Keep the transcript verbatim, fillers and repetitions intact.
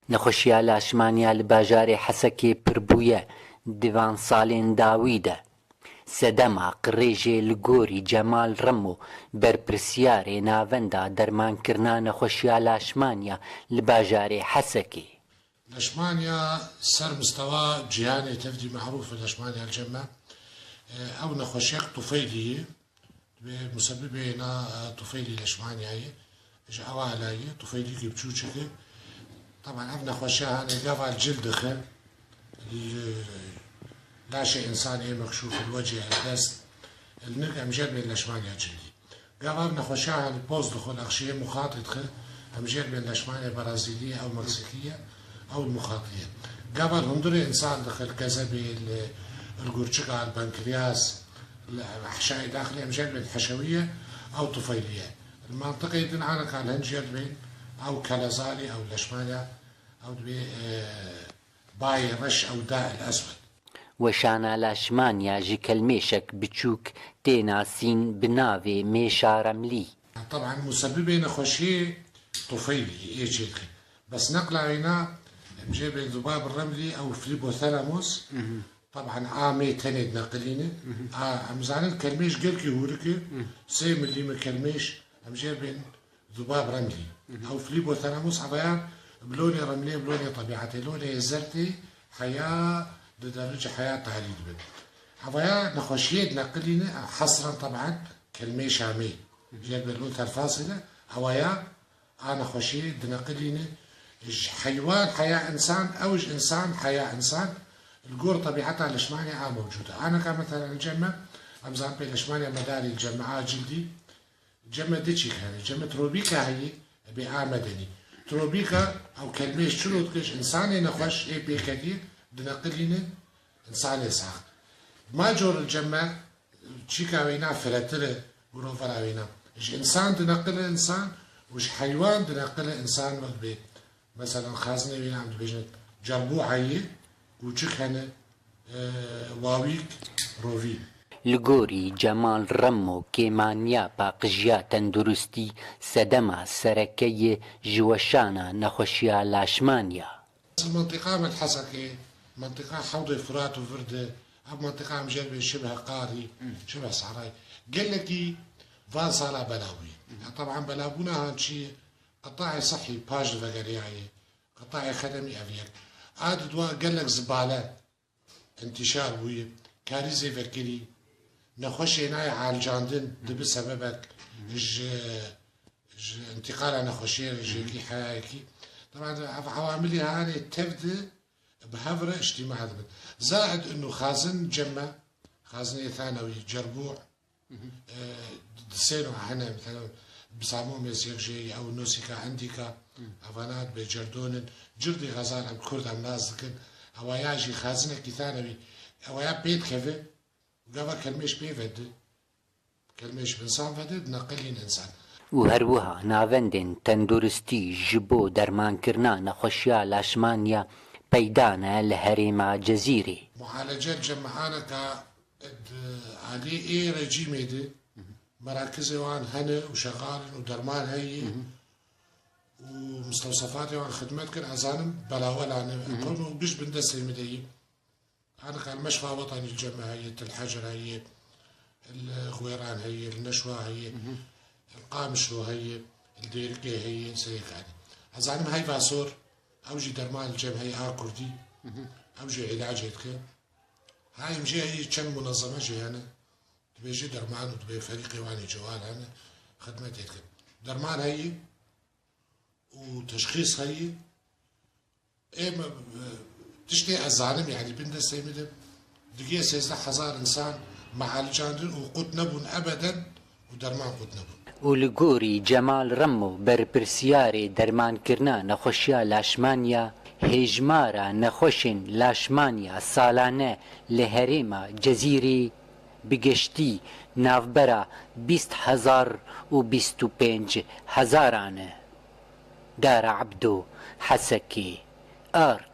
Nexweşiya laşmaniya li bajarê Hesekê pir bûye di van salên dawî de. Sedema qirêjê li gorî Cemal Remo, berpirsiyarê Navenda Dermankirina Nexweşiya Laşmaniya li bajarê Hesekê. Leşmaniya ser mistewa cîhanê tevdî merûf e, leşmaniya li cem me. E, ew nexweşiyek tufeylî ye. Divê musebibê na, e, tufeylî leşmaniyayê, ji ewa layê, tufeylîkê biçûçik e. Taban ev nexweşiya hanê gava li cil dixe, li laşê însanê, mekşûf, li wecê, li dest, li nik, em jê re bên leşmaniya cildî. Gava ev nexweşiya hanê poz dixwe, li exşiyê muxatê dixe, em jê re bên leşmanê Brazîlî ye, ew Meksîkî ye, ew muxatî ye. Gava li hundirê însan dixe, li kezebê, li, li gurçika, li benkriyas, li hişayê daxilî, em jê re bên heşewî ye, ew tufeylî ye. Li mantiqê din aneka li hin jê re bên, ew kelezalî, ew leşmaniya, ew dibê, e, bayê reş, ew da el eswed. Weşana laşmaniya ji kelmêşek biçûk tê nasîn bi navê mêşa remlî. Taban musebibê nexweşiyê tufeylî ê çêdixê. Bes neqla wîna, em jê bên zubab remlî ew flîbothalamus. Taban a mê tenê dineqilîne. A, em zanin kelmêş gelkî hûrik e. Sê milî me kelmêş, em jê bên zubab remlî. Ew flîbothalamus, evaya bi lonê remlê, bi lonê tebîetê, lonê zertê heya, di derece heya tarî dibin. Evaya nexweşiyê dineqilîne, hesren taban kelmêşa mê. Jê bên lon telfasîne, evaya a nexweşiyê dineqilîne ji heywan heya însan, ew ji însan heya însan, li gor tebîeta leşmanê a mewcûd e. Aneka mesela li cem me, em zan pê leşmaniya medarî li cem me a cildî, cem me diçîk hene, cem me trobîka heye, bê a medenî. Trobîka, ew kelmê ji çilo dike, ji însanê nexweş ê pêketî dineqilîne însanê sax. Ma cor li cem me, çîka wêna firetir e, mirovera wêna. Ji însan dineqile însan û ji heywan dineqile însan wek bê. Meselan, xazinê wêna em dibêjin cerbû heye, kûçik hene, e, wawîk, rovî. Li gorî Cemal Remo, kêmaniya paqijiya tenduristî sedema sereke ye ji weşana nexweşiya laşmaniya. Mentiqa me li Hesekê, mentiqa Hewdê Furat û vir de, ev mentiqa em jê re bên şibhe qarî, şibhe sehrayî. Gelekî van sala belav bûye. Ya, teban belavbûna han çi ye? Qetayê sihî paş de vegeriyaye. Qetayê xedemî ev yek. A di dua gelek zibale intîşar bûye. Karîzê vekirî, nexweşê nayê alicandin dibe sebebek ji ji întîqala nexweşiyê re, ji yekî heya yekî. Teban ev ewamilî hanê tev de bi hev re îctîma dibin. Zaid inu xazin cem me, xazinê thanewî, cerbû, e, di sê nû hene, mesela bi samomê yek jê ye, ew nosîka endîka, evana dibê cerdon in. Cirdî xezal em kurd em nas dikin. Ewa ya jî xazinekî thanewî, ewa ya pê dikeve, gava kelmêş pê vedi. Kelmê ji binsan ve de dineqilîn însan. Û her wiha navendên tenduristî ji bo dermankirina nexweşiya laşmaniya peyda ne li herêma Cezîrê. Mualece li cem me aneka di aliyê ê rejîmê de merakizê wan hene û şexal in û derman heye û mistewsefatê wan xidmet kir, ez zanim belawela ne. Ew giş bin destê min de yî. Anika li Meşfa Wetanî li cem me heye, Til Hecer heye, li Xwêran heye, li Neşwa heye, li Qamişlo heye, li Dêrikê heye, serê kanî. Ez zanim heyva sor, ew jî derman li cem heye a kurdî, ew jî îlacê dike. Hay em jê heye çend munezeme jê hene, dibêje derman û dibê ferîqê wan ê cewal hene, xidmetê dikin. Derman heye û teşxîs heye, Ê me, e, tiştê ez zanim, yanî bin destê min de digê sêzdeh hezar însan mealicandin û qut nebûn ebeden û derman qut nebûn. Û li gorî Cemal Remo, berpirsiyarê dermankirina nexweşiya laşmaniya, hêjmara nexweşên laşmaniya salane li herêma Cezîrê bi geştî navbera bîst hezar û bîst û pênc hezaran e. Dara Ebdo, Hesekê, Ark